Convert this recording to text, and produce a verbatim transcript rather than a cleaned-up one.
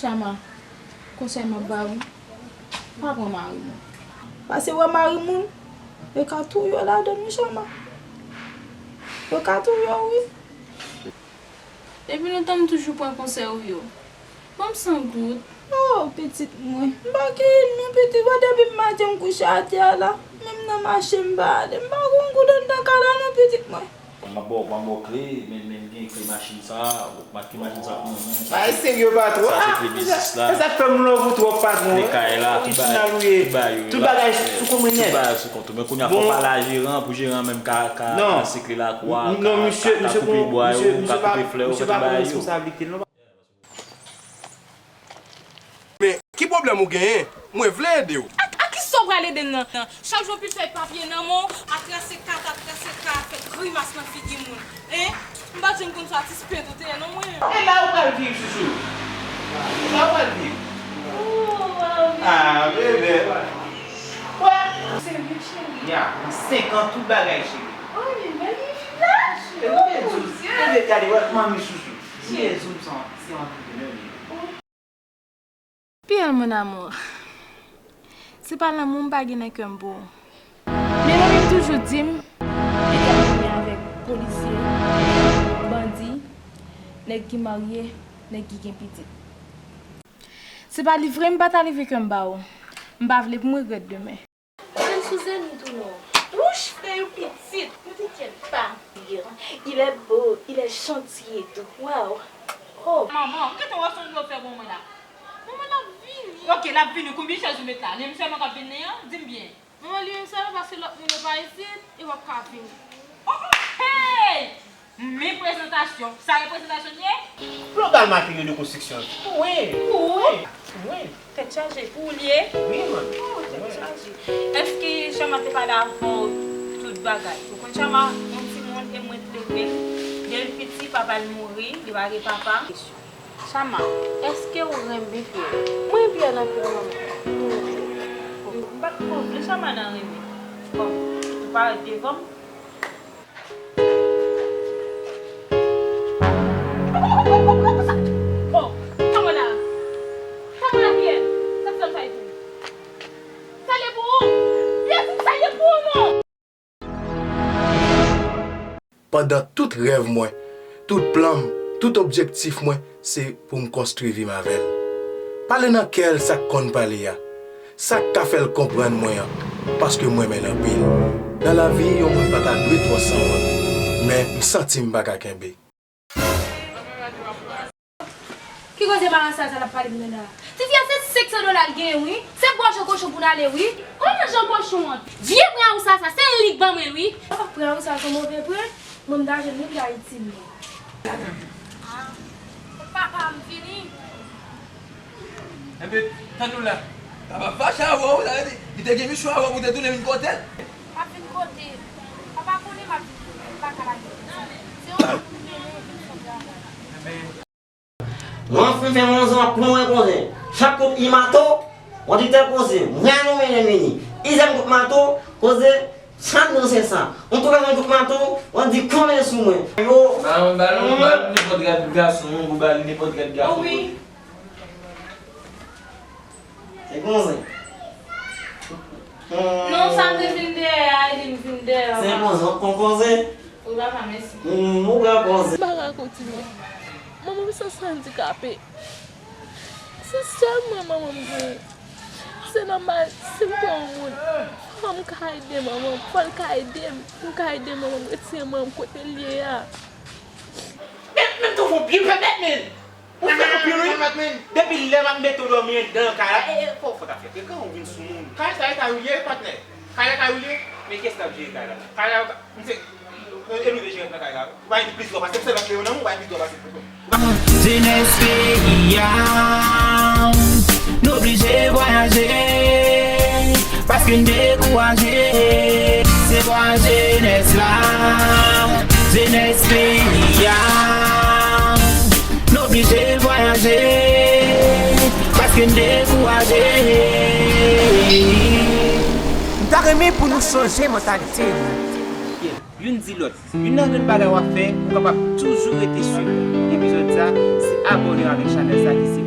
Chama, konsèy m ap ba ou, pa pran mari moun. Paske wè mari moun, yo ka touye w ladan l wi Chama. Yo ka touye w wi. Depi lontan m toujou pran konsèy ou yo. Ban m san goud. Oh, pitit mwen. M pa gen non pitit. Wè depi maten m kouche atè a la. Menm nan mache m pa ale. M pa gen goud anndan kay la non pitit mwen. M ap ba w, m ap ba w kle, men, men m gen kle machin sa, m ap kle machin sa pou mwen. Bagay serye patwon. Sa se kle biznis la. Sa, sa fè m love ou twòp patwon. Kle kay la, tout bagay, tout bagay yo la. Tout bagay sou kont mwen nèt. Tout bagay sou kont ou. Men kounye a fò w pale a jeran pou jeran menm ka, ka, ka sikle lakou a, ka, ka, ka koupe bwa yo, ka koupe flè yo, ka tout bagay yo. Men, ki pwoblèm ou genyen? Mwen vle ede w. A, a kisa w pral ede m nan? Chak jou w pil fè papye nan men w, ap trase kat, ap trase ka, ap fè grimas nan figi moun. Hein? M pa t janm konn se atis pent ou te ye non mwen. E la ou pral viv, chouchou? La ou pral viv? Oh, wow. Ah, bebe. Wè. Serye, cheri. Ya, nan senk an, tout bagay, cheri. Oh, li bèl, li flash. E nou te di w, nou te gade, wè, manmi chouchou. Jezi, m se yon, se yon antreprenè, li ye. Pierre, mon amour, se pa lanmou m pa gen nan kè m pou ou. Men manmi m toujou di m, li ka renmen avèk polisye, bandi, nèg ki marye, nèg ki gen pitit. Se pa li vre m pa ta leve kè m ba ou. M pa vle pou m regrèt demen. Fè l sou zenit ou non. Wouch, frè yo pitit. Mwen te kèt pa. Il est beau, il est gentil et tout. Waw. Oh. Manman, kite wè son dlo fè bon mwen la. Manman, l ap vini. Ok, l ap vini. Konbyen chèz ou met la? Li menm sèlman k ap vini an? Di m byen. Manman, li menm sèlman paske lòt moun yo pa isit, e w ap ka vini. Oh, oh, hey! Men prezantasyon. Sa e prezantasyon l ye? Global Matériaux de Construction. Wi. Wi. Wi. Tèt chaje. Pou ou l ye? Wi, man. Oh, tèt chaje. Èske Chama te pale avè w tout bagay? Ou konn Chama, yon timoun, e mwen t leve l. Depi l piti, papa l mouri, li pa gen papa. Chama, èske ou renmen Pierre? Mwen Pierre anpil, manman. M pa t ko vle Chama nan renmen. Bon, ou parèt devan m. Oh, Chama la. Chama la, Pierre. Sa k fè m sa e pou ou? Sa l ye pou ou? Pierre, sa l ye pou ou non? Pandan tout rèv mwen, tout plan m, tout objektif mwen, se pou m konstwi vi m avè l. Pale nan kè l sa k konn pale a, sa k ka fè l konprann mwen an, paske m renmen l anpil. Nan lavi, yon moun pa ta dwe twò sanwont, men m santi m pa ka kenbe. Ki koze maransa sa l ap pale m nan la? Ti fi a se senk san dola l genyen wi. Se bwè jan kochon pou n ale wi. Kòman jan kochon an? Vye prè a ou sa sa, se li k ban mwen l wi. Prè a ou sa se move prè. Mwen m ta jwenn li m ta itil li. Ah, papa m vini. Enben, tann nou la. Papa fache avè w, sa vle di, li te gen misyon avè w pou te tounen vin kote l. M ap vin kote l. Papa konnen m ap vin kote l, m pa ka lage l konsa. Se yon moun pou mennen vin fè travay. Enben, Mwen fin fè manzè ap pran mwen koze. Chak kout i mato, on di tèl koze. Mwen nou mennen vini. Izèm kout mato, koze, chan nou se sa. On tou bezwen kout mato, on di konbyen sou mwen. Yo. Ba mwen, ba l, ba l nenpòt rad gason, ou ba l nenpòt rad gason. Wi. Se konze. Non, sa m te vin dèyè a, e li m vin dèyè a. Se konze, w ap pran konze? Wi, papa, mèsi. Hmm, ou pran konze. M pa ka kontinye. Manman m sanse andikape. Se sèlman manman m genyen. Se nòmal, si m te yon moun, fò m ka ede manman m, fò l ka ede m. M ka ede manman m retire manman m kote l ye a. Men, men, tou fon pye, pèpèt, men. Ou fè anpil wi. Depi lè m ap mete w dòmi anndan kay la, e, e, fò, fò ta fè frekan, ou vin sou moun. Kay sa e kay ou ye, patnè? Kay la kay ou ye? Men kiyès k ap jere kay la? Kay la, misye, e, e nou de jere nan kay la. Ou pa gen plis dwa pase m, se lòt Leyon nan men w, ou pa gen plis dwa pase m. Jenès peyi a, n oblije vwayaje. Paske n dekouraje, se vwa jenès la, jenès peyi a. N oblije vwayaje, paske n dekouraje. M ta renmen pou nou chanje mantalite nou. Youn di lòt, youn nan grenn bagay w ap fè, ou kapab toujou rete swiv epizòd sa, se abòne avèk chanèl sa ki se